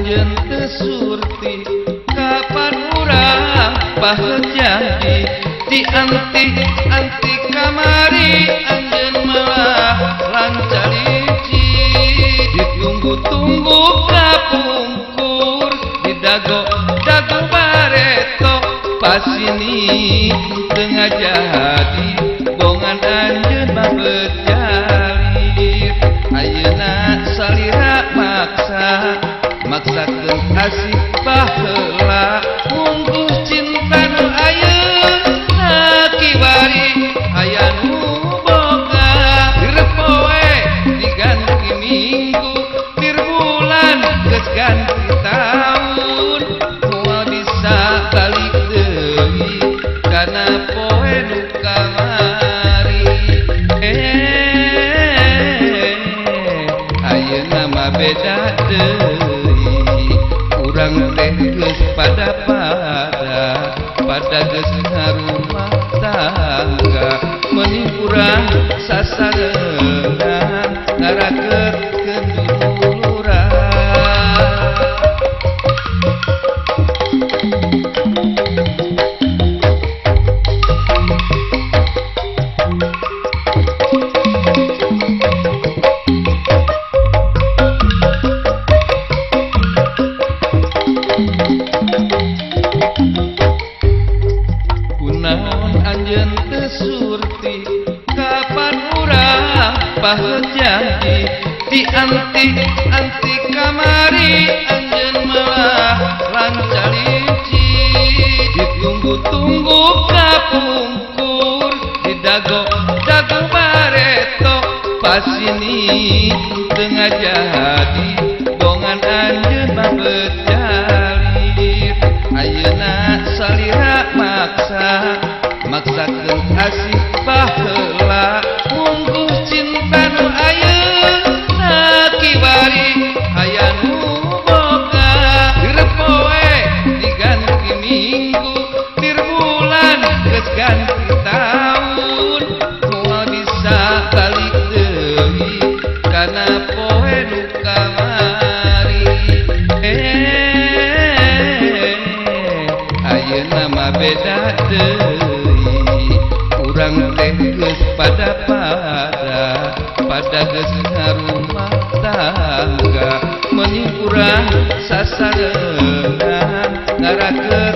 anjeun teu surti kapan urang paheut jadi di anti kamari anjeun malah lancalici ditunggu-tunggu kapungkur di dago-dago bareto pasini tengah jadi bongan anjeun mah bejalir ayeuna salira maksa maksakeun asih baheula mungguh cinta nu ayeuna kiwari aya nu boga direpoe diganti minggu tir bulan geus ganti taun moal bisa balik deui kana poe nu kamari ayeuna mah beda deui urang teh geus pada pada geus ngarumah tangga meuni urang sasarengan ngarakeutkeun dululuran. Kunaon anjeun teu surti kapan urang paheut jadi di anti kamari anjeun malah lancalici ditunggu-tunggu kapungkur di dago-dago bareto pasini tengah jadi bongan anjeun mah bejalir ayeuna salira maksa maksakeun asih baheula mungguh cinta nu ayeuna kiwari aya nu boga direpoe diganti minggu tir bulan geus ganti taun moal bisa balik deui kana poe nu kamari ayeuna mah beda deui urang teh geus pada pada geus ngarumah tangga meuni urang sasarengan ngarakeutkeun.